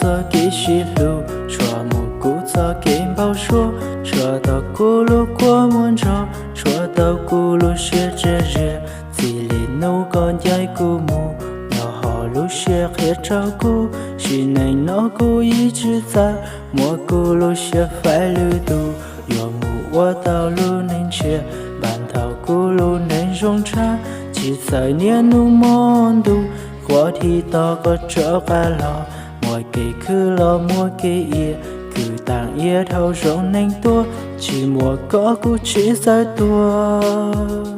txoj kev sib hlub, tshua mus kuv txoj kev npau suav, tshua tau kuv lub kua muag ntsog, tshua tau kuv lub siab txias zias. Txij li hnub koj ncaim kuv mus, nyob hauv lub siab qhia rau kuv, sim neej no kuv yeej tsis txawj, muab kuv lub siab faib lwm tus, yuav mus ua tau lub neej tshiab, npaj nthav kuv lub neej zoo tshaj, tsis txawj niaj hnub hmo ntuj, qhov thib toj koj rov qab los, muaj kev khwv los muaj kev iab, khwv taag iab dhau zoo neeg tuaj, tsis muaj koj kuv tsis txawj tuag.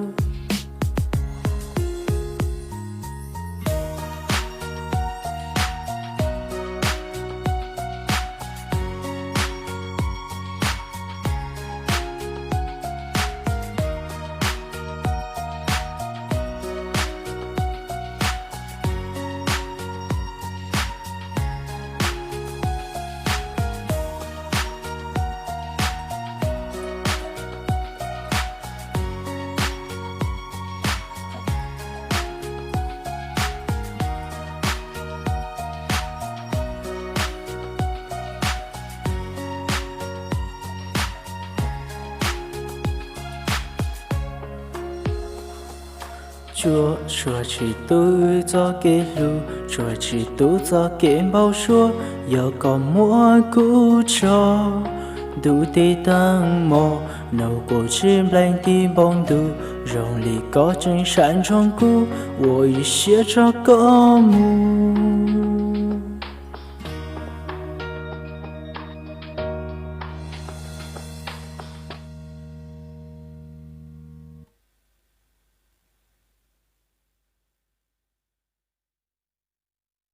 Tsuas, tsuas tsis tu txoj kev hlub, tsuas tsis tu txoj kev npau suav, yog koj muab kuv tso ntuj teb taag mog, nub quas tsis npleeg ti npoo ntuj, zoo li koj tseem saib ntsoov kuv, ua ib siab tso koj mus.